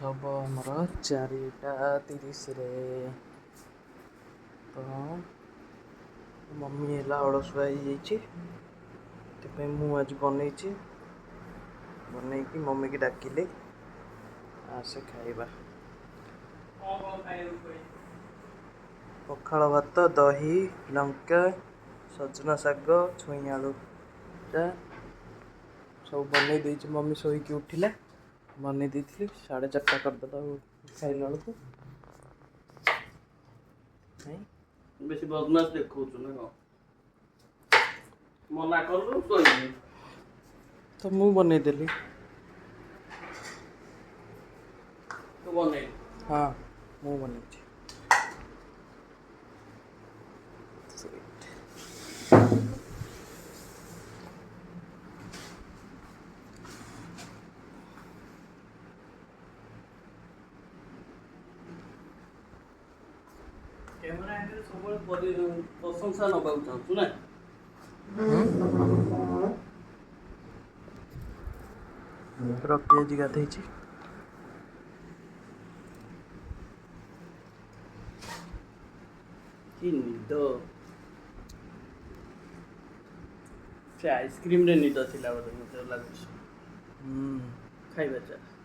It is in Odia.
ହେବ ଆମର 4:30ରେ। ତ ମମି ହେଲା ଅଳସୁଆ ହେଇଯାଇଛି, ସେଥିପାଇଁ ମୁଁ ଆଜି ବନେଇଛି। ବନେଇକି ମମିକି ଡାକିଲି, ଆସେ ଖାଇବା। ପଖାଳ ଭାତ, ଦହି, ଲଙ୍କା, ସଜନା ଶାଗ, ଛୁଇଁ ଆଳୁ ସବୁ ବନେଇ ଦେଇଛି। ମମି ଶୋଇକି ଉଠିଲା, ବନେଇ ଦେଇଥିଲି। 4:30 କରିଦେଲା ଖାଇଲା ବେଳକୁ। ବେଶୀ ବଦମାସ ଦେଖଉଛୁ ନା କଣ? ମନା କଲୁ, ଶୋଇବି। ତ ମୁଁ ବନେଇଦେଲି। ତୁ ବନେଇଲୁ? ହଁ, ମୁଁ ବନେଇଛି। କ୍ୟାମେରା ଆଗରେ ସବୁବେଳେ ପ୍ରଶଂସା ନବାକୁ ଚାହୁଁଛୁ ନା? ରକି ଆଜି ଗାଧେଇଛି। କି ନିଦ! ସେ ଆଇସ୍କ୍ରିମରେ ନିଦ ଥିଲା ବୋଧେ, ମତେ ଲାଗୁଛି। ଖାଇବା ଚାଲ।